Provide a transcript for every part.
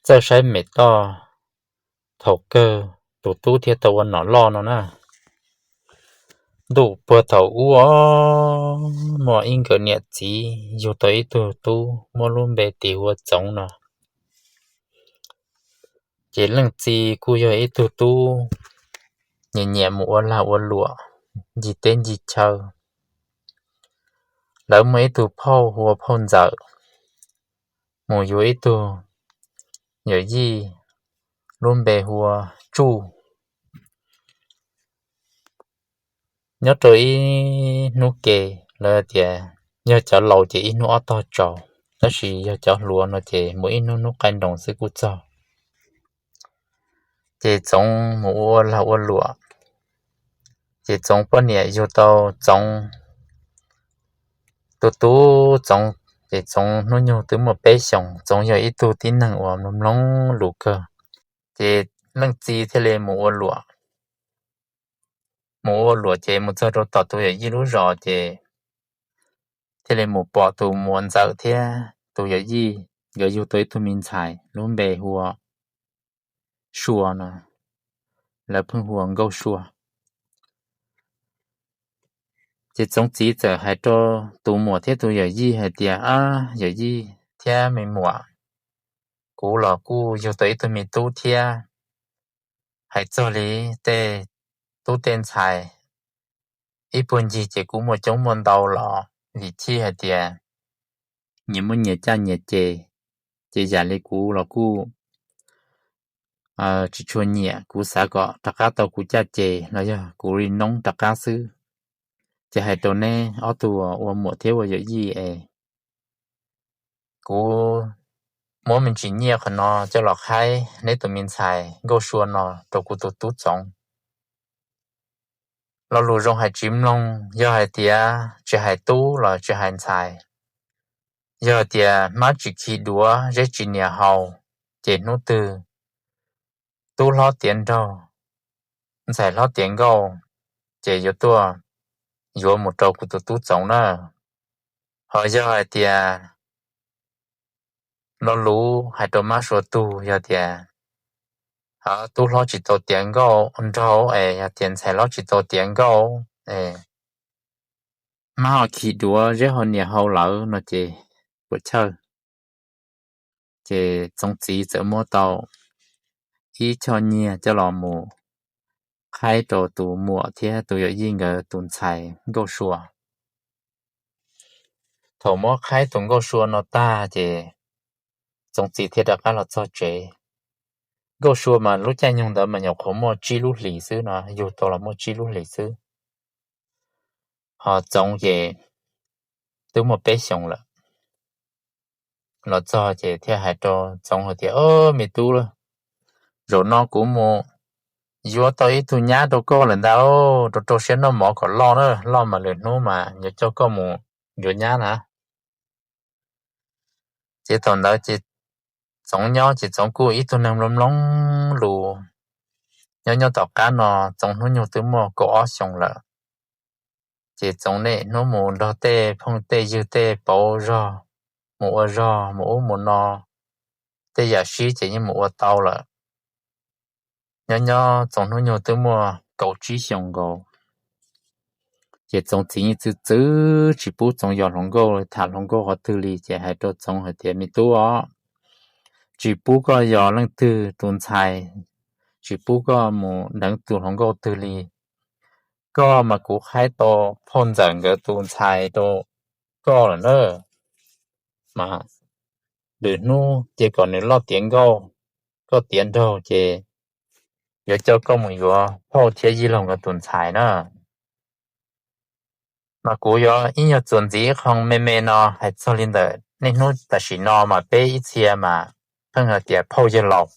Txawj saib me toj, thaum kawg tus tub thiaj tau ua nom loj no na. Ntuj puag thaum ub os, muaj ib nkawm niam txiv yug tau ib tug tub muab lub npe tis ua Txoov no. Ces leej txiv kuj yog ib tug tub nyiam nyiam mus ua lag ua luam ncig teb ncig chaw. Lawv muaj ib tug phauj hu ua phauj Ntxawm, mus yuav ib tug yawm yij lub npe hu ua Tsuj. Nyob rau ib hnub ke, lawv tias yog cov laus ces ib hnub ob tog tsaus, tab sis yog cov hluas no ces mus ib hnub hnub qaij nroos xwb kuj txog. Ces Txoov mus ua lag ua luam, ces Txoov poj niam yug tau Txoov tus tub Txoov, ces Txoov hnub nyoog twb muaj peb xyoos. Txoov yog ib tug tib neeg uas mloog mloog lus kawg, ces leej txiv thiaj li mus ua luam. Mus ua luam ces mus txog rau tom tus yawm yij lub zos ces thiaj li mus pom tus muam Ntxawm thiab tus yawm yij, nkawd yug tau ib tug me ntxhais lub npe hu ua Sua no, lawv pheej hu ua Nkauj Sua. Ces Txoov txiv txawm hais rau tus muam thiab tus yawm yij hais tias, Ab, yawm yij thiab me muam, kuv los kuj yug tau ib tug me tub thiab. Hais txog li tej tub tej ntxhais, ib puag ncig ces kuv muaj coob muaj ntau los vim chij hais tias nyias muaj nyias caj nyias ces, ces yam li kuv los kuj tsis tshua nyiam, kuv xav kom rov qab tau kuv caj ces los yog kuv li noob rov qab xwb. Ces hais rau neb ob tug ua muam thiab ua yawm yij es kuv muab me ntsis nyiaj qhov no coj los qhaib neb tus me ntxhais Nkauj Sua no rau kuv tus tub Txoov. Lo lus zoo hais tsis mloog, yog hais tias tsis hais tub los tsis hais ntxhais, yog hais tias hmab tsis khi duav zeb tsis nias hau, ces hnub twg tub hlob tiav nraug, ntxhais hlob tiav nkauj, ces yuav tuaj yuav mus rau kuv tus tub Txoov na. Ho yog hais tias lo lus hais rau mab sua tug yog tias, tub hlob tsis tau tiav nkauj nraug es yog tias ntxhais hlob tsis tau tiav nkauj es hmab ho khi duav zeb ho nias hau lawm no ces puas chawj. Ces Txoov txiv txawm muab tau ib choj nyiaj coj los mus qhaib rau tus muam thiab tus yawm yij nkawd tus ntxhais Nkauj Sua. Thaum muab qhaib tus Nkauj Sua no tag ces Txoov txiv thiaj rov qab los txog tsev. Nkauj Sua mas lub caij nyoog ntawd mas nyuam qhuav muaj tsib lub hlis xwb no, yug tau los muaj tsib lub hlis xwb. Ho Txoov ces twb muaj peb xyoos lawm. Los txog ces thiaj hais rau Txoov hais tias, Au, me tub, zaum no kuv mus yuav tau ib tug nyab rau koj lawm ntag, rau rau siab noj mov kom loj na, loj mas lwm hnub mas yuav coj koj mus yuav nyab na. Ces thaum ntawd ces Txoov nyob ces Txoov kuj ib tug neeg mloog mloog lus. Nyob nyob tom qab no Txoov hnub nyoog twb muaj kaum ob xyoos lawm. Ces Txoov niaj hnub mus nrog tej phooj tej ywg tej pauv zog, mus ua zog mus ub mus no, tej yam sib ces yeej mus ua tau lawm. Nyob nyob Txoov hnub nyoog twb muaj kaum tsib xyoos nkaus. Ces Txoov txiv yeej txwv txwv tsis pub Txoov yos hluas nkauj, tham hluas nkauj qhov twg li, ces hais rau Txoov hais tias, Me tub os, tsis pub koj yos leej twg tus ntxhais, tsis pub koj mus deev tus hluas nkauj twg li. Koj mas kuv qhaib tau phauj ntxawm nkawd tus ntxhais rau koj lawm na. Mas lwm hnub ces kom nws loj tiav nkauj, koj tiav nraug ces yuav coj koj mus yuav phauj thiab yij laug nkawd tus ntxhais na. Mas kuv yuav ib nyuag txuas ntxiv ib qho me me no hais txog li ntawm niaj hnub tam sim no mas peb ib txhia mas pheej hais tias phauj yawg laus.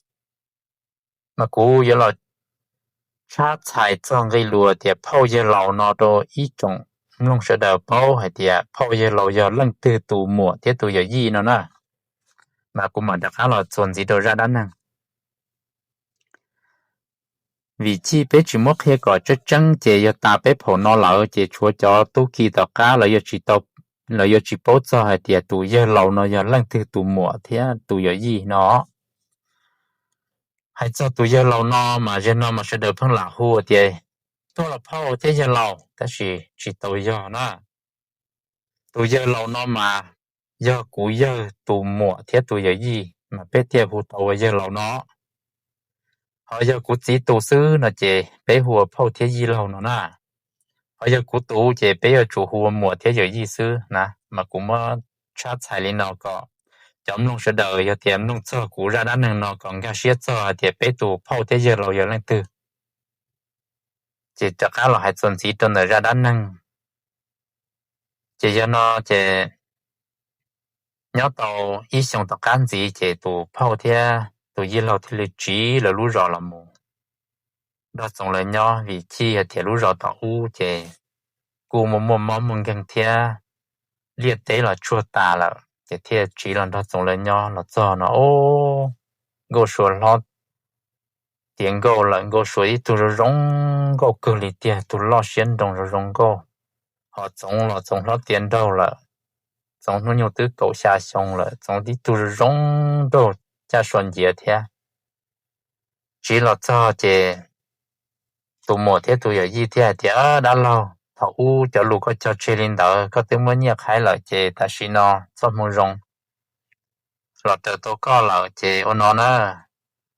Mas kuv yuav los tshab txhais txog nqe lus tias phauj yawg laus no rau ib tsoom mloog sawv daws paub hais tias phauj yawg laus yog leej twg tus muam thiab tus yawm yij no na. Mas kuv mam rov qab los txuas ntxiv rau zaj dab neeg. Vim chij peb tsis muab qhia kom tseeb tseeb ces yog tas peb phaum no lawm ces tshuav cov tub ki tom qab lawv yuav tsis paub txog hais tias tus yawg laus no yog leej twg tus muam thiab tus yawm yij no. Hais txog tus yawg laus no mas zaum no mas sawv daws pheej lam hu tias tuaj los phauj thiab yawg laus, tab sis tsis tau yog na. Tus yawg laus no mas yog kuv yawg tus muam thiab tus yawm yij mas peb thiaj hu tau ua yawg laus no. Ho yog kuv txiv tus xwb no ces peb hu ua phauj thiab yij laug no na. Ho yog kuv tus ces peb yuav tsum hu ua muam thiab yawm yij xwb na. Mas kuv muab tshab txhais li no kom cov mloog sawv daws yog tias mloog txog kuv zaj dab neeg no kom nkag siab txog hais tias peb tus phauj thiab yawg laus yog leej twg. Ces rov qab los hais txuas ntxiv rau ntawm zaj dab neeg. Ces yog no ces nyob tau ib xyoos tom qab ntxiv ces tus phauj thiab tus yij laug thiaj li tsiv lawv lub zos los mus nrog Txoov lawv nyob, vim chij hais tias lub zos tom ub ces kuj muaj muaj mob muaj nkeeg thiab, liaj teb los tsuag tas lawm ces thiaj tsiv los nrog Txoov lawv nyob. Los txog no, o, Nkauj Sua hlob tiav nkauj lawm. Nkauj Sua ib tug zoo zoo nkauj kawg li tiag, tus loj siab nroo zoo zoo nkauj. Ho Txoov los Txoov hlob tiav nraug lawm, Txoov hnub nyoog twb kaum xya xyoo lawm, Txoov ib tug zoo zoo nraug caj sua nciav thiab. Tsiv los txog ces tus muam thiab tus yawm yij thiaj hais tias, Dab laug, thaum ub cov lus koj cog tseg li ntawd koj twb muab nyiaj qhaib lawm ces tam sim no txoj hmoo zoo los raws tau koj lawm ces ua no na,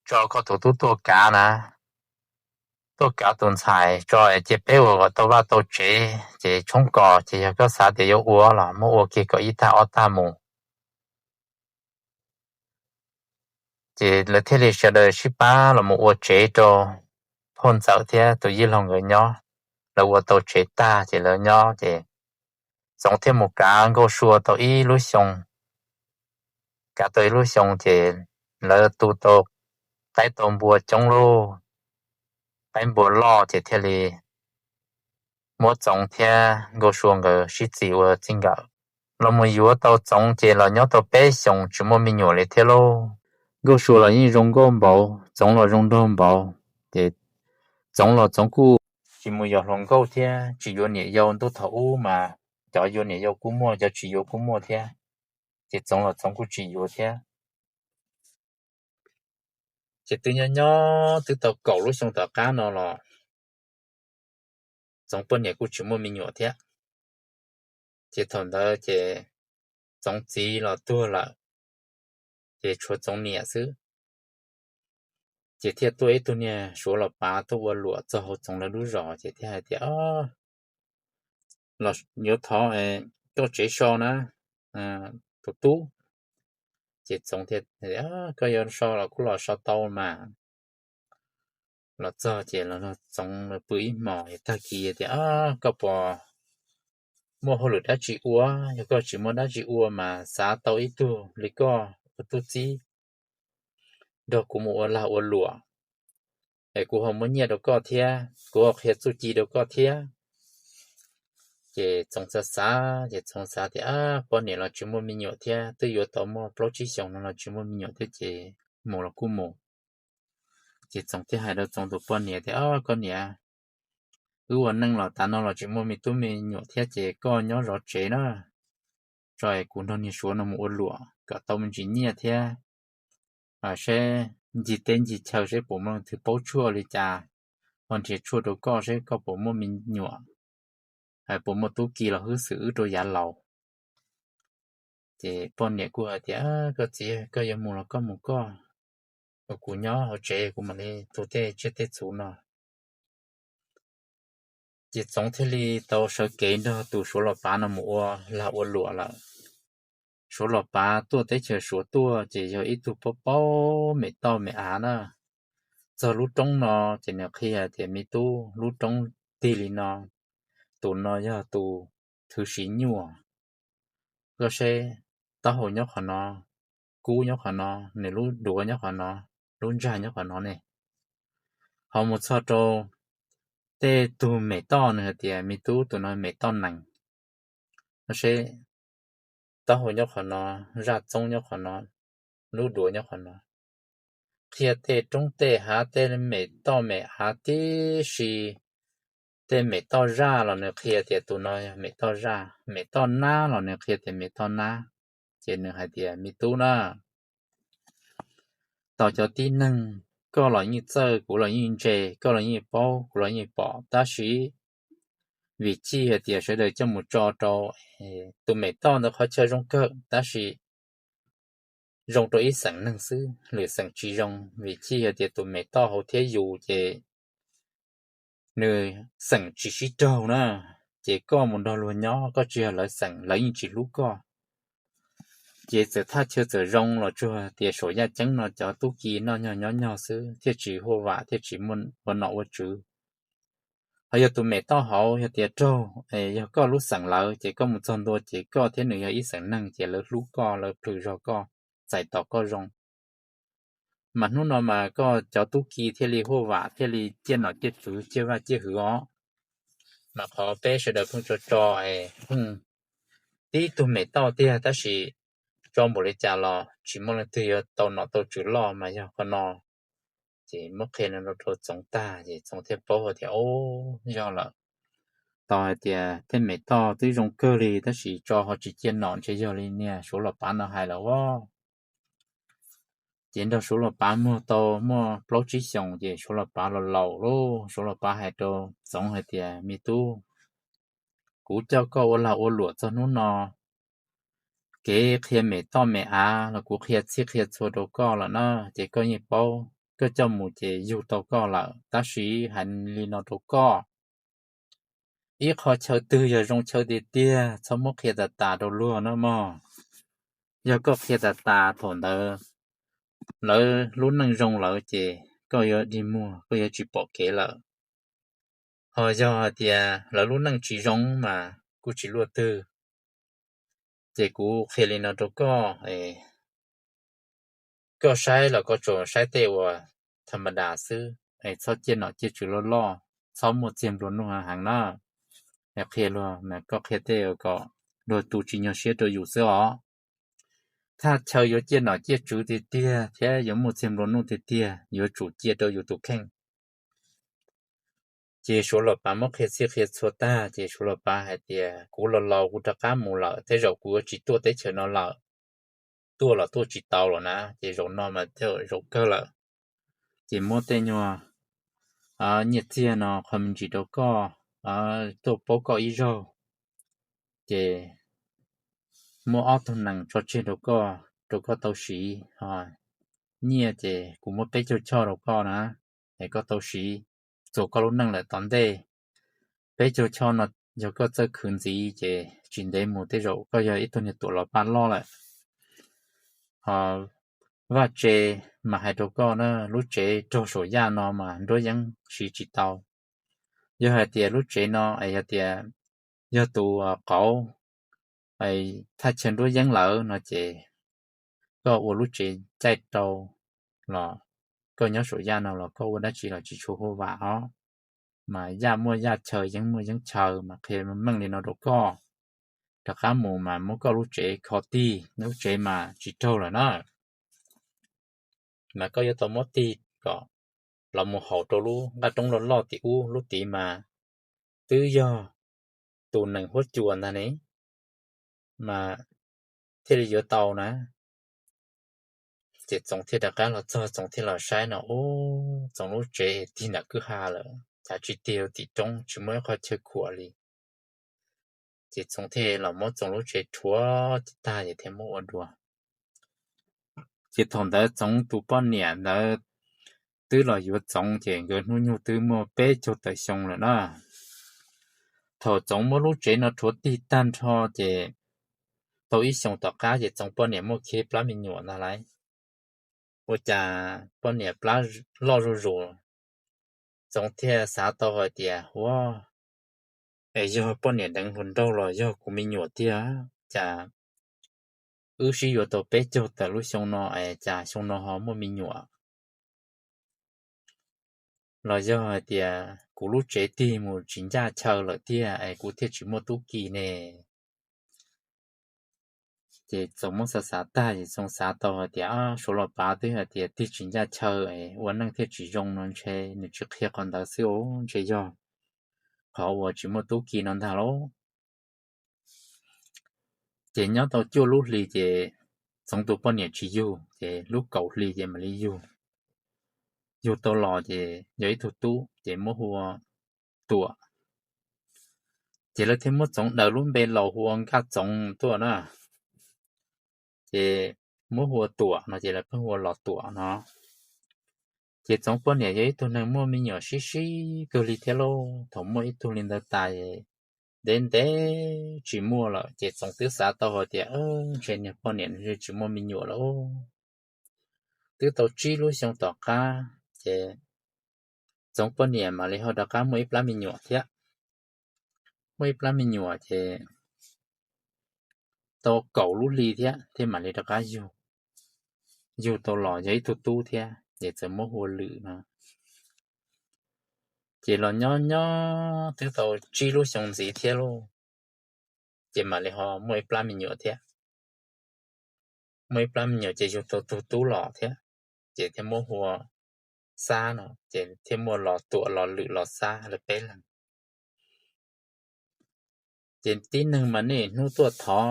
tso koj tus tub tuaj kav na, tuaj kav tus ntxhais tso es cia peb ua kom tau vaj tau tsev ces tshoob kos, ces yog koj xav tias yuav ua los muab ua kiag kom ib tag ob tag mus. Ces lawv thiaj li sawv daws sib pab los mus ua tsev rau phauj ntxawm thiab tus yij laug nkawd nyob. Lawv ua tau tsev tag ces lawv nyob ces Txoov thiaj mus kav Nkauj Sua tau ib lub xyoo. Kav tau ib lub xyoo ces lawv tu tau qaib tau npua coob lauj, qaib npua loj ces thiaj li muab Txoov thiab Nkauj Sua nkawd sib txis ua txij nkawm. Los mus yuav tau Txoov ces los nyob tau peb xyoos tsis muaj me nyuam li thiab lauj. Nkauj Sua los yeej zoo nkauj npaum, Txoov los zoo nraug npaum, ces Txoov los Txoov kuj tsis mus yos hluas nkauj thiab tsis yuav niam yau. Ntuj thaum ub mas cov yuav niam yau kuj muaj, cov tsis yuav kuj muaj thiab, ces Txoov los Txoov kuj tsis yuav thiab. Ces twb nyob nyob twb tau kaum lub xyoo tom qab no los Txoov poj niam kuj tsis muaj me nyuam thiab. Ces thaum ntawd ces Txoov txiv los tuag lawm, ces tshuav Txoov niam xwb. Ces thiaj tuaj ib tug niag Suav los pav tuaj ua luam txog hauv Txoov lawv lub zos ces thiaj hais tias, Los yuav thov koj tsev so na, tus tub. Ces Txoov thiaj, Koj yuav so los kuj los so tau mas. Los txog ces los nrog Txoov pw ib hmos, tag kis tias, Koj puas muaj hauj lwm dab tsi ua? Yog koj tsis muaj dab tsi ua mas xav tau ib tug li koj ua tub txib nrog kuv mus ua lag ua luam, es kuv ho muab nyiaj rau koj thiab kuv ho qhia txuj ci rau koj thiab. Ces Txoov xav xav ces Txoov xav tias, Poj niam los tsis muaj me nyuam thiab, twb yuav tau muaj plaub tsib xyoos no los tsis muaj me nyuam thiab ces mus los kuj mus. Ces Txoov thiaj hais rau Txoov tus poj niam tias, Koj niam, wb ua neej los tav no los tsis muaj me tub me nyuam thiab ces koj nyob zov tsev na, tso es kuv nrog niag Suav no mus ua luam kom tau me ntsis nyiaj thiab seb ncig teb ncig chaw seb puas muaj leej twg paub tshuaj li cas, ho nrhiav tshuaj rau koj seb koj puas muaj me nyuam, puas muaj tub ki los hwb xwm wb rau yav laus. Ces poj niam kuj hais tias, Koj txiv, koj yuav mus los koj mus koj, kuv nyob hauv tsev kuv mam li tu tej tsiaj tej txhu no. Ces Txoov thiaj li tau sawv kev nrog tus Suav los pav no mus ua lag ua luam lawm. Suav los pav tuaj teb chaws Suav tuaj ces yog ib tug paub paub mem toj mem av na. Txog lub roob no ces nws qhia tias, Me tub, lub roob tig li no, tus no yog tus thwv siv nyuaj. Koj saib, taub hau nyob qhov no, kub nyob qhov no, nws lub duav nyob qhov no, lub ntsag nyob qhov no ne. Ho mus txog rau tej tug mem toj, nws hais tias, Me tub, tus no mem toj nees. Koj saib, taub hau nyob qhov no, zaj txoob nyob qhov no, lub duav nyob qhov no. Qhia tej roob tej hav tej mem toj mem av tib si. Tej mem toj zaj los nws qhia tias tus no yog mem toj zaj, mem toj nab los nws qhia tias mem toj nab. Ces nws hais tias, Me tub na, tau cov tib neeg koj los yeej txawj, kuv los yeej ntse, koj los yeej paub, kuv los yeej pom, tab sis vim chij hais tias sawv daws coj mus tso rau tus mem toj ntawd qhov chaw zoo kawg, tab sis zoo rau ib xeem neeg xwb, lwm xeem tsis zoo. Vim chij hais tias tus mem toj hauv thiab yus ces nws xeem tsis sib raug na, ces koj mus nrog luag nyob koj tsis yog lawv xeem, lawv yeej tsis hlub koj. Ces txawm thaj chaw txawm zoo los tsuas tias saum yaj ceeb no cov tub ki noj nyog nyob nyog xwb, thiaj tsis huaj vam, thiaj tsis muaj ua nom ua tswv. Ho yog tus mem toj hauv yog tias raug, yog koj lub xeem lawv, ces koj mus txog ntua ces koj thiab nws yog ib xeem neeg, ces lawv hlub koj, lawv plhws zog koj, txais tos koj zoo. Mas hnub no mas koj cov tub ki thiaj li huaj vam, thiaj li ciaj nom ciaj tswv, ciaj vaj ciaj hwv os. Mas qhov peb sawv daws pheej tso tso es pheej tib tug mem toj tiag, tab sis tso npaum li cas los tsis muaj leej twg yuav tau nom tau tswv loj, mas yog qhov no ces muab qhia no rau Txoov tag ces Txoov thiaj paub hais tias, o, yog lawm. Tau hais tias tej mem toj twb zoo kawg li, tab sis tso ho tsis ciaj nom, ntshe yog li niag Suav Los Pav no hais lawm os. Ces nrog Suav Los Pav muag tau muaj plaub tsib xyoos ces Suav Los Pav los laus lauj, Suav Los Pav hais rau Txoov hais tias, me tub, kuv coj koj ua lag ua luam txog hnub no, kev qhia mem toj mem av los kuv qhia txhij qhia txhua rau koj lawm na, ces koj yeej paub, koj coj mus ces yug tau koj lawm, tab sis hais li no rau koj, ib qho chaw twg yog zoo chaw tiag tiag txhob muab qhia tas tas rau luag na mog. Yog koj qhia tas tas thaum ntawd lawv lub neej zoo lawm ces koj yuav dig muag, koj yuav tsis pom kev lawm. Ho yog hais tias lawv lub neej tsis zoo mas kuj tsis luaj twg. Ces kuv qhia li no rau koj, koj saib los koj tsuas saib tej uas tha ma das xwb, txhob ciaj nom ciaj tswv loj loj, txhob muaj txiag nplua nuj heev na. Qhia luag mas koj qhia tej kom luag tu tsis nyuag siab rau yus xwb os. Thaj chaw yuav ciaj nom ciaj tswv tiag tiag thiab yuav muaj txiag nplua nuj tiag tiag yuav tsum cia rau yus tus kheej. Ces Suav Los Pav muab qhia txhij qhia txhua tag ces Suav Los Pav hais tias, kuv los laus kuv rov qab mus lawm, tej zaum kuv yuav tsis tuaj teb chaws no lawm, tuaj los tuaj tsis tau lawm na, ces zaum no mas zaum kawg lawm. Ces muab tej nyuag nyiaj txiag no qhov me ntsis rau koj, tuaj paub koj ib zaug, ces muab ob tug nees tso tseg rau koj, rau koj tau siv. Nyiaj ces kuv muab peb caug choj rau koj na, es koj tau siv txuas koj lub neej lawm tom ntej. Peb caug choj no yog koj txawj khwv ntxiv ces tsis ntev mus tej zaum koj yog ib tug niag tuam los paj loj lawm. Ho vaj tse mas hais rau koj na, lub tsev raug saum yaj no mas nruab yeeb siv tsis tau. Yog hais tias lub tsev no es yog tias yog tus qauv thaj chaw nruab yeeb lawm no ces koj ua lub tsev caij rau los koj nyob saum yaj no los koj ua dab tsi los tsis tshua huaj vam os. Mas yaj muaj yaj chaw, yeeb muaj yeeb chaw, mas qhia meej li no rau koj. Rov qab mus mas muab koj lub tsev kho tig, lub tsev mas tsis raug lawm na. Mas koj yuav tau muab tig kom los mus haum rau lub nqaj roob loj loj tim ub, lub tid mas twb yog tus nees huab cua ntag ne, mas thiaj li yuav tau na. Ces Txoov thiaj rov qab los txog, Txoov thiaj los saib no, ub, Txoov lub tsev tig nram kwj ha lawm, cas tsis tig tim roob, tsis muaj ib qho chaw khuam li. Ces Txoov thiaj los muab Txoov lub tsev rhuav tag ces thiaj muab ua dua. Ces thaum ntawd Txoov tus poj niam ntawd twb los yuav Txoov ces nkawd hnub nyoog twb muaj peb caug tawm xyoo lawm na. Thaum Txoov muab lub tsev no rhuav tig tag nrho ces tau ib xyoos tom qab ces Txoov poj niam muaj kiag plab me nyuam ntag lauj. Ua cas poj niam plab loj zuj zus, Txoov thiaj xav tau hais tias, ua, es yog poj niam deev hluas nraug los yog kuv me nyuam tiag, cas wb sib yuav tau peb caug tawm lub xyoo no es cas xyoo no ho muaj me nyuam. Los yog hais tias kuv lub tsev tig mus tsis ncaj chaw lawm tiag es kuv thiaj tsis muaj tub ki ne. Ces Txoov muab xav xav tag ces Txoov xav tau hais tias, Suav Los Pav twb hais tias tig tsis ncaj chaw es ua neej thiaj tsis zoo no, ntshe nws tsis qhia qhov ntawd xwb os, ntshe yog qhov uas tsis muaj tub ki no ntag lauj. Ces nyob tau cuaj lub hli ces Txoov tus poj niam tsis yug, ces lub kaum hli ces mam li yug. yug tau los ces yog ib tug tub ces muab hu ua Tuam. Ces lawv thiaj muab Txoov daws lub npe laus hu ua Nkaj Txoov tuaj na. Ces muab hu ua Tuam no ces lawv pheej hu ua Los Tuam no. Ces Txoov poj niam yog ib tug neeg muaj me nyuam sib sib kawg li thiab lauj. Thaum muaj ib tug li ntawd tas ntev ntev tsis muaj lawm ces Txoov twb xav tau hais tias ntshe niag poj niam no tsis muaj me nyuam lawm. Twb tau tsib lub xyoo tom qab ces Txoov poj niam mam li ho rov qab muaj ib plab me nyuam thiab. Muaj ib plab me nyuam ces tau kaum lub hli thiab thiaj mam li rov qab yug. Yug tau los yog ib tug tub thiab ces txawm muab hu ua Lwm no. Ces los nyob nyob twb tau tsib lub xyoo ntxiv thiab lauj, ces mam li ho muaj ib plab me nyuam thiab. Muaj ib plab me nyuam ces yug tau tug tub los thiab, ces thiaj muab hu ua Xab no, ces thiaj muaj Los Tuam, Los Lwm, Los Xab lawv peb leeg. Ces tib neeg mas niaj hnub tuaj thov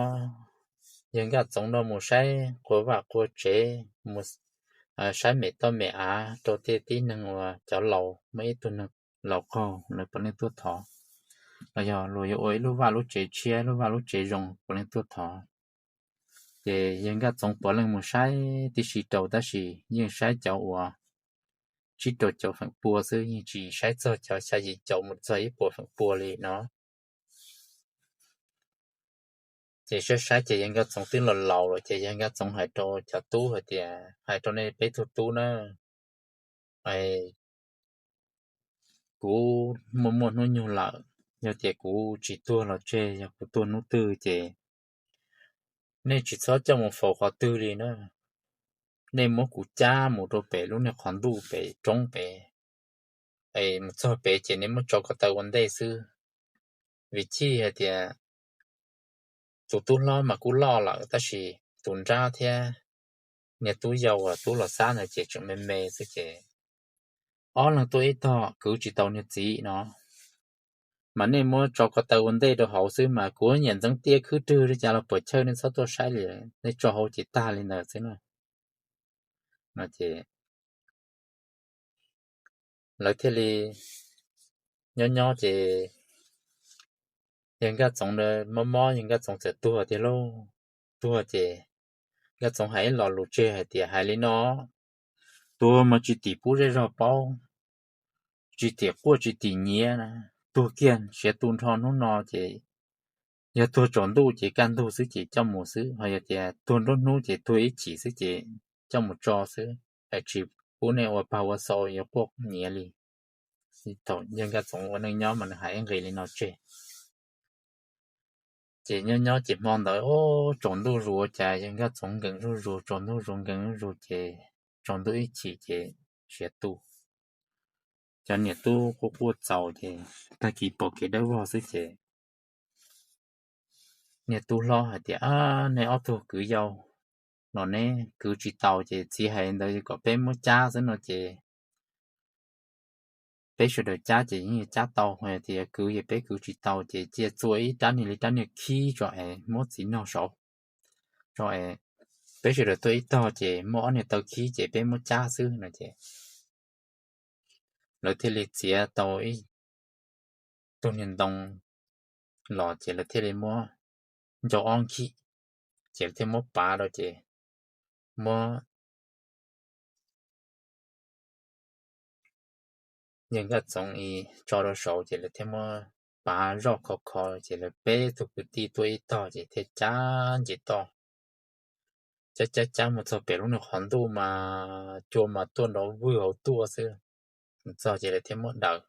yawg Nkaj Txoov no mus saib qhua vaj qhua tsev, mus saib me toj me av rau tej tib neeg uas cov laus, muaj ib tug neeg laus qaug lawv puav leej tuaj thov, los yog luag yuav ua ib lub vaj lub tsev tshiab, lub vaj lub tsev zoo puav leej tuaj thov. Ces yawg Nkaj Txoov puav leej mus saib tib si rau tab sis yeej saib cov uas tsib rau caum feem pua xwb, yeej tsis saib txog cov xya yim caum mus txog ib puas feem pua li no. Ces saib saib ces yawg Nkaj Txoov twb los laus lawm ces yawg Nkaj Txoov hais rau cov tub hais tias, hais rau nej peb tug tub na, kuv muaj muaj hnub nyoog lawm, yog tias kuv tsis tuag los tseg, yog kuv tuag hnub twg ces nej tsis txhob coj mus faus qhov twg li na. Nej muab kuv cab mus rau pem lub niag qhov ntuj pem roob pem, es mus txog pem ces nej muab tso ko taw ua ntej xwb. Vim chij hais tias tus tub hlob mas kuj loj lawm tab sis tus nrab thiab niag tub yau uas tub Los Xab ntawd ces tseem me me xwb ces ob leeg tuaj ib tog kwv tsis tau niag txiv no. Mas nej muab tso ko taw ua ntej rau hauv xwb mas kuv nyiam ntxeev tiaj khwb rwg li cas los puas chawj, nej txhob tuaj saib li, nej tso hauv ces tag li ntawd xwb na. No ces lawv thiaj li nyob nyob ces yawg Nkaj Txoov mob mob, yawg Nkaj Txoov txawm tuag tiag lauj. Tuag ces Nkaj Txoov hais ib lo lus tseg hais tias, hais li no, tuag mas tsis tim pub zej zog paub, tsis tim quaj tsis tim nyiav na, tuag kiag siav tu nrho hnub no ces yog tuag tsaus ntuj ces kaj ntug xwb ces coj mus xwb, ho yog tias tuag nruab hnub ces tuag ib chim xwb ces coj mus tso xwb, es tsis pub nej ua pag ua xau yuav quaj nyiav li. Thaum yawg Nkaj Txoov ua neej nyob mas nws hais ib nqe li no tseg. Ces nyob nyob ces hmo ntawd tsaus ntuj zus ua cas yawg Nkaj Txoov nkees zuj zus, tsaus ntuj zus nkees zuj zus ces tsaus ntuj ib chim ces siav tu. Cov niam tub quaj quaj txaus ces tag kis pom kev dawb vog xwb ces niag tub hlob hais tias, nej ob tug kwv yau los neb kwv tsis tau ces txiv hais ntawd kom peb muab cab xwb no ces peb sawv daws cab ces yeej cab tau, ho tias kwv ces peb kwv tsis tau ces cia txua ib rab niag li rab niag khib tso es muab txiv nog saud, tso es peb sawv daws tuaj ib tog ces muaj ob niag taw khib ces peb muab cab xwb no ces lawv thiaj li txiav tau ib tug niag ntoo los ces lawv thiaj li muab ncau ob nkhib, ces lawv thiaj muab pav rau ces muab yawg Nkaj Txoov tso rau saud ces lawv thiaj muab pav zoj khov kho ces lawv peb tug kwv tij tuaj ib tog ces thiaj cab nce toj. Cab cab cab mus txog pem lub niag qhov ntuj mas cua mas tuaj nrov vwg hauv tuaj xwb. Mus txog ces lawv thiaj muab daws,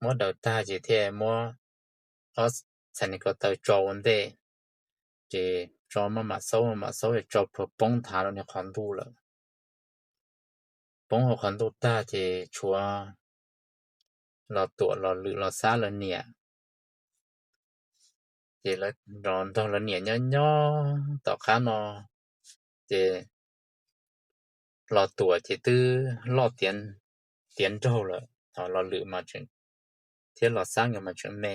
muab daws tag ces thiaj muab ob txhais niag ko taw tso ua ntej, ces tso maj mam xaub maj mam xaub es tso plhuav poob nthav rau niag qhov ntuj lawm. Poob hauv qhov ntuj tag ces tshuav Los Tuam, Los Lwm, Los Xab lawv niam. Ces lawv nrog lawv niam nyob nyob tom qab no ces Los Tuam ces twb loj tiav nraug lawm, Los Lwm mas thiab Los Xab nkawd mas tseem me.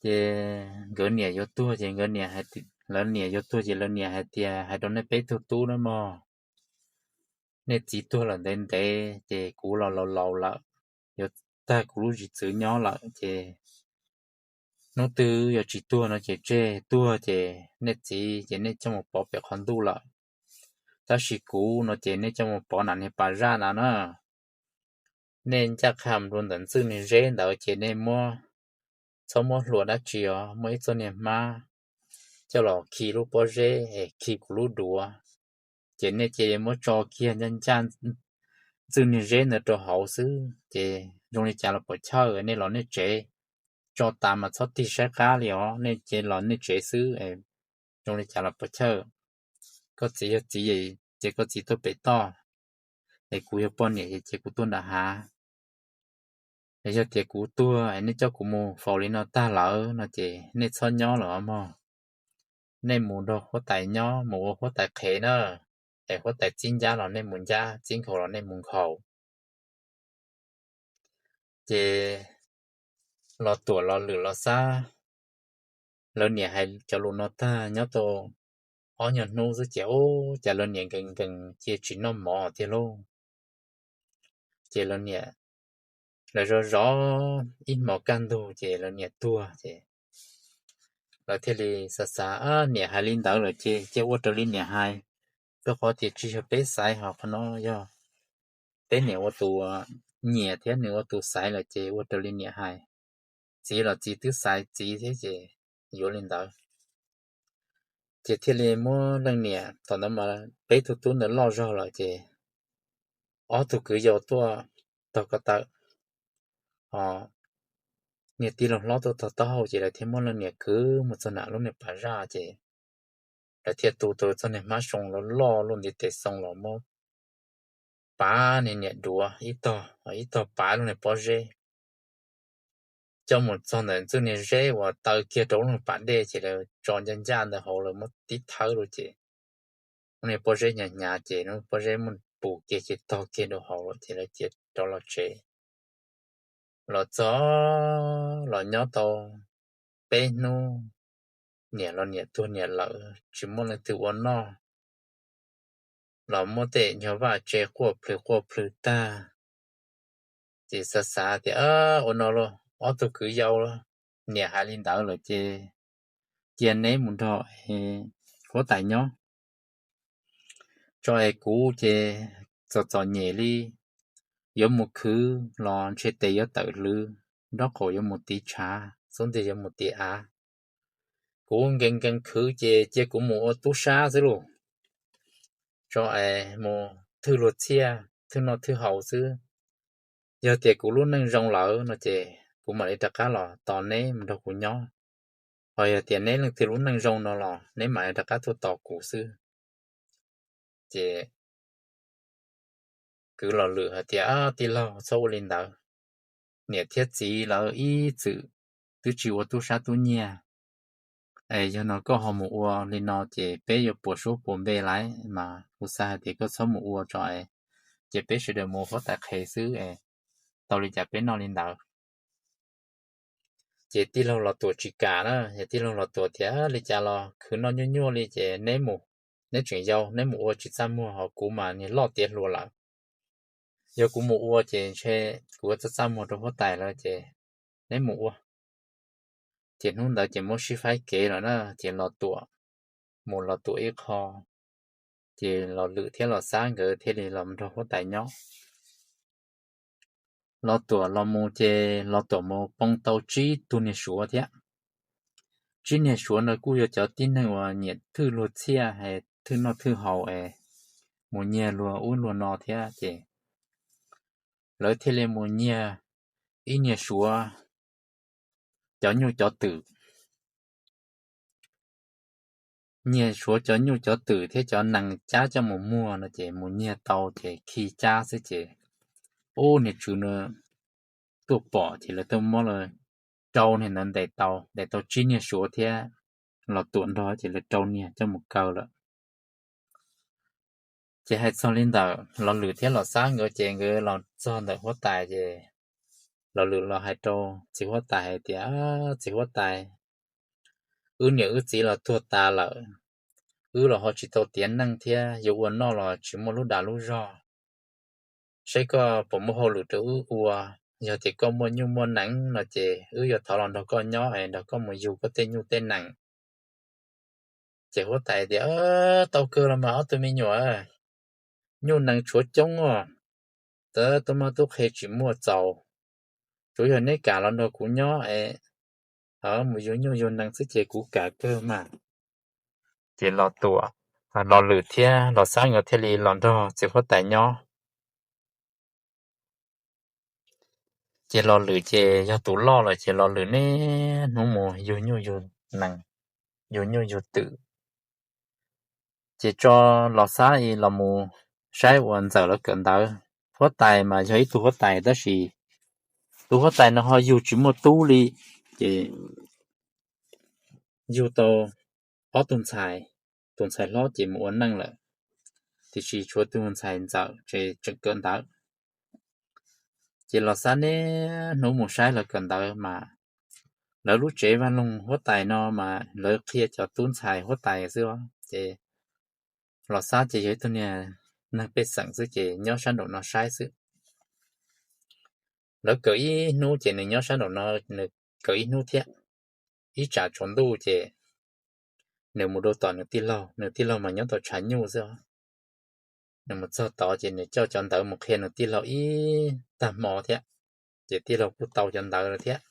Ces nkawd niam yuav tuag ces nkawd niam, lawv niam yuav tuag ces lawv niam hais tias, hais rau nej peb tug tub na mog, nej txiv tuag lawm ntev ntev ces kuv los laus laus lawm, yuav tag kuv lub zim txwv nyob lawm ces hnub twg yog tsis tuag no ces tseg, tuag ces nej txiv ces nej coj mus pov pem qhov ntuj lawm. Tab sis kuv no ces nej coj mus pov nram niag pas zaj na na. Nej ncaj qha mus rau ntawm ntxwj niag zeb ntawd ces nej muab, txhob muab hlua dab tsi os, muab ib txoj niag hmab coj los khi lub pob zeb es khi kuv lub duav, ces nej cia li muab tso kiag ncaj ncaj ntxwj niag zeb ntawd rau hauv xwb ces zoo li cas los puas chawj, nej los nej tsev, tso tas mas txhob tig saib qab li os, nej cia li los nej tsev xwb, zoo li cas los puas chawj. Koj txiv yog txiv ces koj txiv tuaj pem toj, es kuv yog poj niam ces kuv tuaj nram hav. Es yog tias kuv tuag es nej coj kuv mus faus li no tag lawm no ces nej txhob nyob lawm os mog. Nej mus nrog huab tais nyob, mus ua huab tais qhev na, es huab tais txib ncab los nej mus ncab, txib nkhaus los nej mus nkhaus. Ces Los Tuam, Los Lwm, Los Xab lawv niam hais cov lus no tag nyob tau ob nyuag hnub xwb ces ub, cas lawv niam nkees nkees cia tsis noj mov tiag lauj. Ces lawv niam, lawv zov zov ib hmos kaj ntug ces lawv niam tuag ces lawv thiaj li xav xav, niam hais li ntawd lawm ces cia ua raws li niam hais, rau qhov tias tsis yog peb xaiv ho qhov no yog peb niam ua tus nyiam thiab nws ua tus xaiv lawm ces ua raws li niam hais. Txiv los txiv twb xaiv txiv thiab ces yuav li ntawd. Ces thiaj li muab leej niam, thaum ntawd mas peb tug tub ntawd loj zog lawm ces ob tug kwv yau tuaj taug ko taw, niag tij laug hlob tuaj taug taub hau ces lawv thiaj muab leej niam kwv mus txog nram lub niag pas zaj ces lawv thiaj tu tau txoj niag hmab soo loj loj luaj ntiv tes xoo los muab pav niag niam duav ib tog, ib tog pav lub niag pob zeb coj mus txog ntawm ntxwj niag zeb uas taw kiag rau lub niag pas dej ces lawv tso ncaj ncaj ntawd hauv, lawv muab tib thawb rau ces lub niag pob zeb hnyav hnyav ces lub pob zeb muab pus kiag ces tog kiag rau hauv lawm ces lawv cia rov los tsev. Los txog los nyob tau peb hnub, niam los niam tuag niam lawm tsis muaj leej twg ua noj, los muab tej nyuag vaj tse quaj plhws quaj plhws tag. Ces xav xav tias ua no los ob tug kwv yau, niam hais li ntawd lawm ces cia neb mus nrog huab tais nyob tso es kuv ces txom txom nyem li, yuav mus khwv los ntshe tes yuav tawm hlwv, nraub qaum yuav mus tiv tshav, xub ntiag yuav mus tiv av. Kuv nkees nkees khwv ces cia kuv mus ua tub sab xwb lauj, tso es mus thwj luag txhiaj thwj noj thwj haus xwb. Yog tias kuv lub neej zoo lawm no ces kuv mam li rov qab los tos neb mus nrog kuv nyob, ho yog tias neb leej twg lub neej zoo no los neb mam li rov qab tuaj tos kuv xwb. Ces kwv Los Lwm hais tias tij laug txhob ua li ntawd, niam thiab txiv lawv ib txwm twb tsis ua tub sab tub nyiag, es yog no koj ho mus ua li no ces peb yuav puas suab puas npe lawm mas kuv xav hais tias koj txhob mus ua tso es, ces peb sawv daws mus ua huab tais qhev xwb es tau li cas peb noj li ntawd. Ces tij laug Los Tuam tsis kam na, es tij laug Los Tuam tias li cas los khwv noj nyuaj nyuaj li ces neb mus, neb tseem yau neb mus ua tsis txaj muag ho kuv mas niag loj tiav hluas lawm, yog kuv mus ua ces ntshe kuv ua txaj txaj muag rau huab tais lawm ces neb mus ua. Ces hnub ntawd ces muab sib faib kev lawm na ces Los Tuam mus Los Tuam ib qho, ces Los Lwm thiab Los Xab nkawd thiaj li los nrog huab tais nyob. Los Tuam los mus ces Los Tuam mus poob tau tsib tug niag suav thiab. Tsib niag suav no kuj yog cov tib neeg uas nyiam thwj luag txhiaj es thwj noj thwj haus es mus nyiag luag ub luag no thiab ces lawv thiaj li mus nyiag ib niag suav cov nyuj cov twm, nyiag suav cov nyuj cov twm thiab cov nees cab coj mus muag no ces mus nyiag tau ces khi cab xwb ces ub niag tswv no tuaj pom ces lawv tuaj muab lawv rau niag ntawd ntes tau, ntes tau tsib niag suav thiab Los Tuam nrog ces lawv rau niag coj mus kaw lawm. Ces hais txog li ntawm Los Lwm thiab Los Xab nkawd ces nkawd los txog ntawm huab tais ces Los Lwm los hais rau txiv huab tais hais tias txiv huab tais, wb niam wb txiv los tuag tas lawm, wb los ho tsis tau tiav neej thiab yuav ua noj los tsis muaj lub dag lub zog, saib koj puas muaj hauj lwm rau wb ua. Yog tias koj muaj nyuj muaj nees no ces wb yuav thov los nrog koj nyob es nrog koj mus yug koj tej nyuj tej nees. Ces huab tais tias, Tau kawg los mas ob tug me nyuam, nyuj nees tshuav coob os, tab tub mab tub qhe tsis muaj txaus. Tsuav yog neb kam los nrog kuv nyob es mus yug nyuj yug nees xwb ces kuv kam kawg mas. Ces Los Tuam, Los Lwm thiab Los Xab nkawd thiaj li los nrog txiv huab tais nyob. Ces Los Lwm ces yog tus loj lawm ces Los Lwm niaj hnub mus yug nyuj yug nees, yug nyuj yug twm. Ces tso Los Xab los mus saib uas Ntxawm lawv kawm ntawv. Huab tais mas yog ib tug huab tais tab sis tus huab tais no ho yug tsis muaj tub li, ces yug tau ob tug ntxhais, tus ntxhais hlob ces mus ua neej lawm, tiam sis tshuav tus ntxhais Ntxawm ces tseem kawm ntawv. Ces Los Xab niaj hnub mus saib lawv kawm ntawv mas lawv lub tsev vaj loog huab tais no mas lawv qhia cov tub ntxhais huab tais xwb os. Ces Los Xab ces yog ib tug niag neeg pej xeem xwb ces nyob sab nraum no saib xwb. Lawv kawm ib hnub ces nws nyob sab nraum no, nws kawm ib hnub thiab. Ib tsam tsaus ntuj ces nws mus rau tom nws tij laug, nws tij laug mas nyob tom tshav nyuj xwb os. Nws mus txog tod ces nws coj cov ntawv mus qhia nws tij laug ib tag hmo thiab, ces tij laug kuj tau cov ntawv lawm thiab.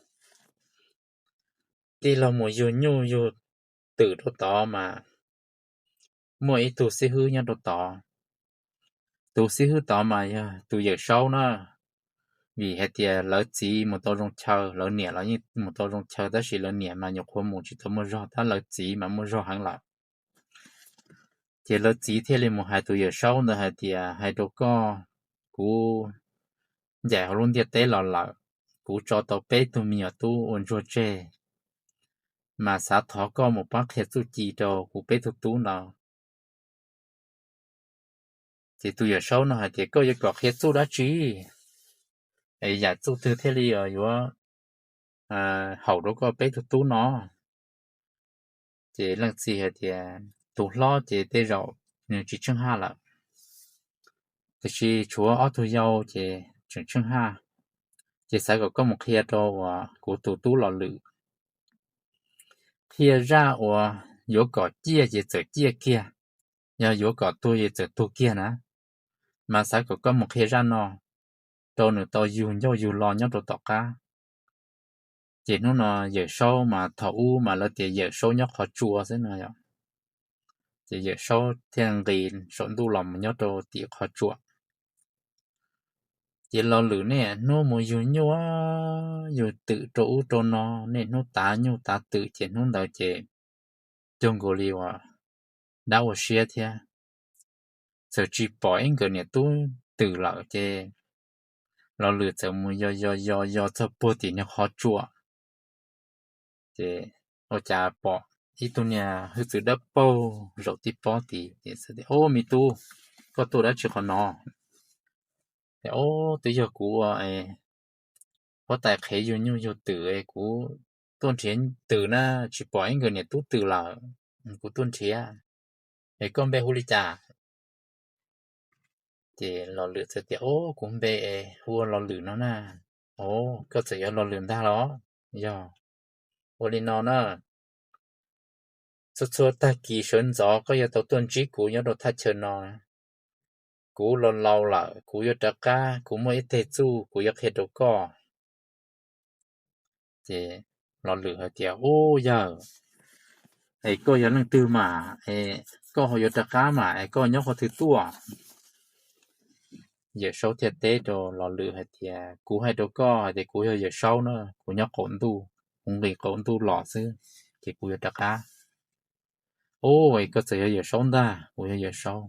Tij laug mus yug nyuj yug twm rau tod mas muaj ib tug xib hwb nyob rau tod. Tus xib hwb tod mas yog tus yawm saub na, vim hais tias lawv txiv mus tau zoo chaw, lawv niam los yeej mus tau zoo chaw tab sis lawv niam mas nyuam qhuav mus tsis tau muaj zog, tab lawv txiv mas muaj zog heev lawm. Ces lawv txiv thiaj li mus hais tus yawm saub ntawd hais tias, Hais rau koj, kuv ncaim hauv lub ntiaj teb los lawm, kuv tso tau peb tug me nyuam tub ua ntsuag tseg, mas xav thov koj mus pab qhia txuj ci rau kuv peb tug tub ntawd. Ces tus yawm saub no hais tias, Koj yuav kom qhia txuj dab tsi? Es yam txuj twg thiaj li yuav haum rau koj peb tug tub no? Ces leej txiv hais tias, Tus hlob ces tej zaum nws tsis tsheej haj lawm, tiam sis tshuav ob tug yau ces tseem tsheej haj. Ces xav kom koj mus qhia rau uas kuv tus tub Los Lwm, qhia zaj uas yuav kom ciaj ces txawm ciaj kiag, yog yuav kom tuag ces txawm tuag kiag na. Mas xav kom koj mus qhia zaj no rau nws tau yug ncauj yug lo nyob rau tom qab. Ces hnub no yawm saub mas thaum ub mas lawv tias yawm saub nyob qhov tsua xwb no yom. Ces yawm saub thiaj nqis saum ntuj los mus nyob rau tim qhov tsua. Ces Los Lwm niaj hnub mus yug nyuj yug twm rau ub rau no, niaj hnub tav nyuj tav twm ces hnub ntawd ces cuag nkaus li uas dab ua siab thiab, txawm tsis pom ib nkawm niam tub twm lawm ces Los Lwm txawm mus yos yos yos yos txog puag tim niag qhov tsua, ces ua cas pom ib tug niag hwj txwv dawb paug zaum tib pob tid. Ces, Au me tub, koj tuaj dab tsi qhov no? Au, twb yog kuv ua huab tais qhev yug nyuj yug twm, kuv tuaj nrhiav twm na, tsis pom ib nkawm niam tub twm lawm, kuv tuaj nrhiav. Es koj npe hu li cas? Ces Los Lwm txawm tias, Au, kuv npe hu ua Los Lwm no na. Au, koj txawm yog Los Lwm ntag los? Yog. Ua li no na, txhua txhua tag kis sawv ntxov koj yuav tau tuaj ntsib kuv nyob rau thaj chaw no. Kuv laus laus lawm, kuv yuav rov qab, kuv muaj ib teg txuj kuv yuav qhia rau koj. Ces Los Lwm hais tias, Ub yawg, es koj yog leej twg mas, es koj ho yuav rov qab mas, es koj nyob qhov twg tuaj? Yawm Saub thiaj teb rau Los Lwm hais tias, Kuv hais rau koj hais tias kuv yog Yawm Saub na, kuv nyob qaum ntuj, kuv nqis qaum ntuj los xwb, ces kuv yuav rov qab. Ub, es koj txawm yog Yawm Saub ntag, kuv yog Yawm Saub.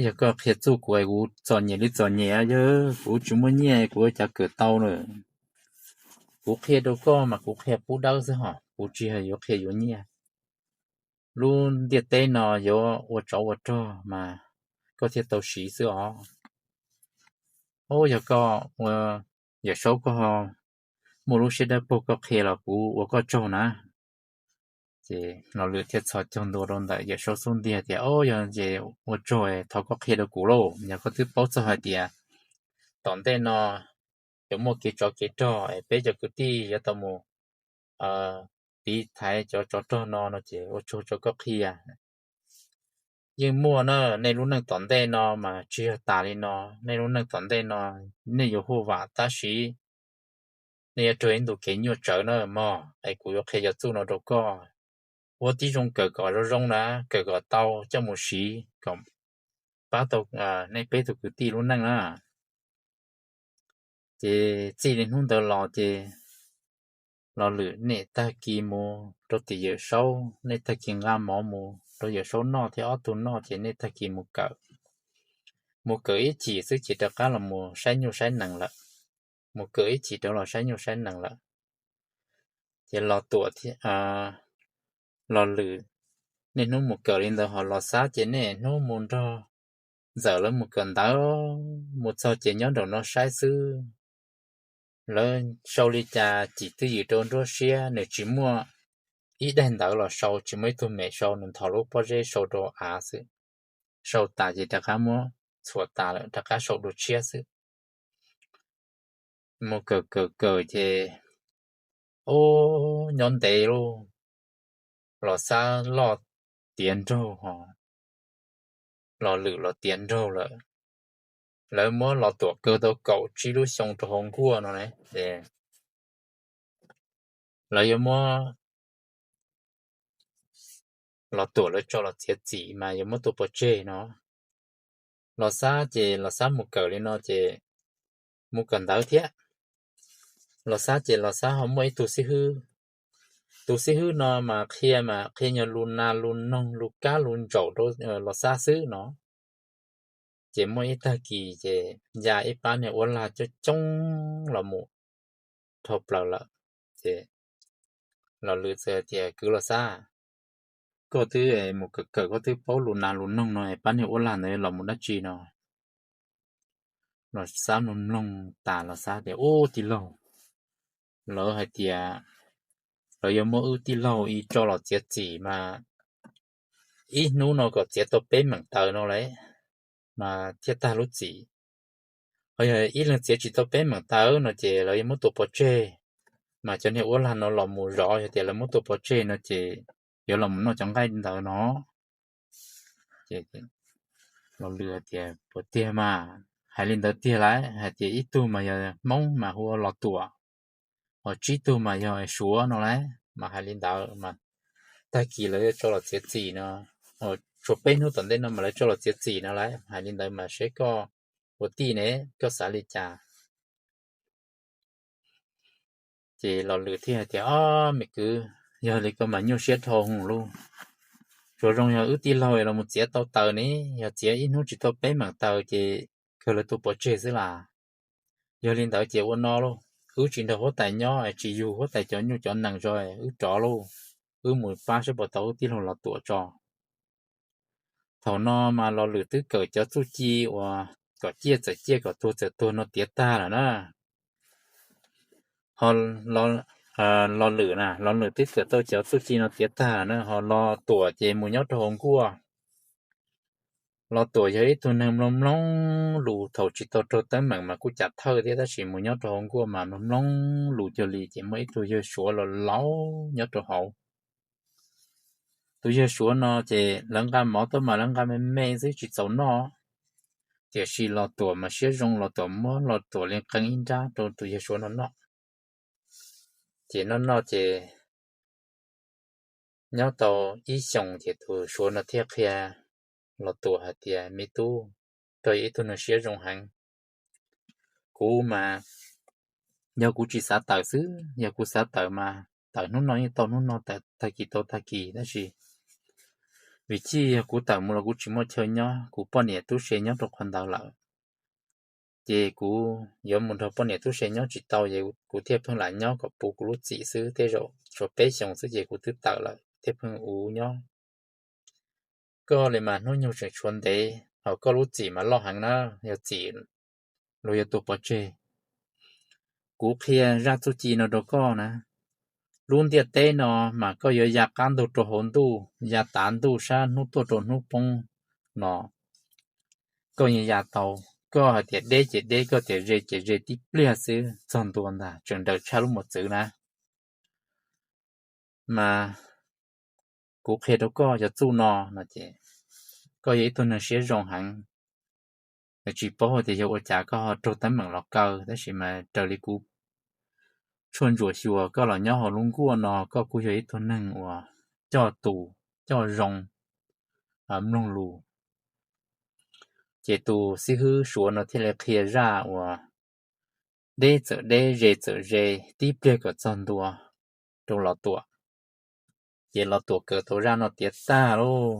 Yog koj qhia txuj kuv, kuv txom nyem li txom nyem, yog kuv tsis muaj nyiaj kuv ua cas kawm tau na. Kuv qhia rau koj mas kuv qhia pub dawb xwb hos kuv tsis hais yuav qhia yuav nyiaj. Lub ntiaj teb no yuav ua tsov ua rog mas koj thiaj tau siv xwb os. Ub, yog koj ua Yawm Saub koj muaj lub siab dawb paug koj qhia los kuv ua koj tsaug na. Ces Los Lwm thiaj txhos caug ntua rau ntawm Yawm Saub xub ntiag tias, Au, yog ces ua tsaug, thov koj qhia rau kuv lauj. Yog koj twb paub txog hais tias tom ntej no yuav muaj kev tsov kev rog es peb cov kwv tij yuav tau mus tiv thaiv cov tsov rog no no ces ua tsaug rau koj qhia. Yeej muaj na, nej lub neej tom ntej no mas tsis yog tas li no. Nej lub neej tom ntej no nej yuav huaj vam tab sis nej yuav raug ib ntu kev nyuaj tsawv na mog. Es kuv yuav qhia cov txuj no rau koj. Ua tib zoo kawm kom zoo zoo na, kawm kom tau coj mus siv kom pab tau nej peb tug kwv tij lub neej na. Ces txij li hnub ntawd los ces Los Lwm nej tag kis mus rau tim Yawm Saub, nej tag kis nqa mov mus rau Yawm Saub noj thiab ob tug noj ces nej tag kis mus kawm. Mus kawm ib chim xwb ces rov qab los mus saib nyuj saib nees lawm. Mus kawm ib chim rov los saib nyuj saib nees lawm. Ces Los Tuam, Los Lwm, niaj hnub mus kawm li ntawd ho Los Xab ces niaj hnub mus nrog Ntxawm lawv mus kawm ntawv, mus txog ces nyob nraum no saib xwb. Lawv sau li cas cim twj ywm rau nruab siab, nws tsis muaj ib daim ntawv los sau, tsis muaj ib tug mem sau, nws nthos lub pob zeb sau rau av xwb. Sau tas ces rov qab muab txhuam tas lawm rov qab sau dua tshiab xwb. Mus kawm kawm kawm ces, ub, nyob ntev lauj, Los Xab loj tiav nraug ho Los Lwm los tiav nraug lawm. Lawv muab Los Tuam kaw tau kaum tsib lub xyoo rau hauv nkuaj no ne, ces lawv yuav muab Los Tuam lawv tso los txiav txim mas yuav muab tua pov tseg no. Los Xab ces Los Xab mus kawm li no ces mus kawm ntawv thiab. Los Xab ces Los Xab ho muaj ib tug xib hwb. Tus xib hwb no mas qhia mas qhia nyuag lus nas lus noog lus kab lus ntsaum rau Los Xab xwb no. Ces muaj ib tag kis ces ya ib pab niag uab lag coob coob los mus dhau plaws lawm. Ces Los Lwm txawm tias, Kwv Los Xab, koj twb mus kawm kawm koj twb paub lus nas lus noog no, pab niag uab lag ntawd los mus dab tsi no? Los Xab mloog mloog tas Los Xab tias, Ub, tij laug, lawv hais tias lawv yuav muab wb tij laug ib tso los txiav txim mas ib hnub no kom txiav tau peb meem taws no lawm mas thiaj tag lub txim. Ho yog ib leeg txiav tsis tau peb meem taws no ces lawv yuav muab tua pov tseg, mas cov niag uab lag no los mus zov, yog tias lawv muab tua pov tseg no ces yuav los mus noj cov nqaij ntawd no. Los Lwm hais tias, Puas tiag mas? Hais li ntawd tiag lauj, hais tias ib tug mas yog Hmoob mas hu ua Los Tuam, ho tsib tug mas yog Suav no lauj, mas hais li ntawd mas tag kis lawv yuav tso los txiav txim no, tshuav peb hnub tom ntej no mas lawv tso los txiav txim no lauj, hais li ntawd mas seb koj ua tij ne, koj xav li cas? Ces Los Lwm thiaj hais tias, Ob, me kwv, yog li koj mas nyuaj siab dhau hwv lauj. Tsuas zoo yog wb tij laug los mus txiav tau taws ne, yog txiav ib hnub tsis tau peb meem taws ces kawg lawv tua pov tseg xwb las. Yog li ntawd ces ua no lauj, wb tsis nrog huab tais nyob, tsis yug huab tais cov nyuj cov nees tso, wb rov lauj, wb mus pab saib puas tau wb tij laug Los Tuam tso. Thaum no mas Los Lwm twb kawm cov txuj ci uas kom ciaj txawm ciaj kom tuag txawm tuag no tiav tag lawm na. Ho Los Lwm na, Los Lwm twb kawm tau cov txuj ci no tiav tag lawm na, ho Los Tuam ces mus nyob rau hauv nkuaj. Los Tuam yog ib tug neeg mloog mloog lus, thaum tsis tau raug teeb meem mas kuj cam thawj thiab, tab sis mus nyob rau hauv nkuaj mas mloog mloog lus cuag li. Ces muaj ib tug yawg Suav los laus nyob rau hauv. Tus yawg Suav no ces lawv nqa mov tuaj mas lawv nqa me me xwb tsis txaus noj. Tiam sis Los Tuam mas siab zoo, Los Tuam muab Los Tuam li qee ib nrab rau tus yawg Suav no noj. Ces noj noj ces nyob tau ib xyoos ces tus Suav no thiaj qhia Los Tuam hais tias, Me tub, koj yog ib tug neeg siab zoo heev. Kuv mas yog kuv tsis xav tawm xwb, yog kuv xav tawm mas tawm hnub no yeej tau hnub no, tawm tag kis tau tag kis, tab sis vim chij yog kuv tawm mus los kuv tsis muaj chaw nyob, kuv poj niam tub se nyob rau qhov ntawd lawm. Ces kuv yuav mus nrog poj niam tub se nyob tsis tau, ces kuv thiaj pheej lam nyob kom puv kuv lub txim xwb. Tej zaum tshuav peb xyoos xwb ces kuv twb tawm lawm thiaj pheej ua nyob. Koj li mas hnub nyoog tseem tshuav ntev, ho koj lub txim mas loj heev na, yog txim luag yuav tua pov tseg. Kuv qhia zaj txuj ci no rau koj na, lub ntiaj teb no mas koj yuav ya qab ntug rau hauv ntuj, ya tav ntuj sab hnub tuaj rau hnub poob no, koj yeej ya tau. Koj hais tias deb ces deb, koj tias ze ces ze tib pliag xwb, txog ntua ntag tseem nrawm tshaj lub mos txwv na. Mas kuv qhia rau koj cov txuj no no ces koj yog ib tug neeg siab zoo heev. Tsis paub tias yog ua cas koj ho raug teeb meem los kaw, tab sis mas raws li kuv tshuaj ntsuam xyuas, koj los nyob hauv lub nkuaj no koj kuj yog ib tug neeg uas coj tus, coj zoo, mloog lus. Ces tus xib hwb Suav no thiaj li qhia zaj uas deb txawm deb, ze txawm ze, tib pliag kom txog ntua rau Los Tuam. Ces Los Tuam kawm tau zaj no tiav tag lauj.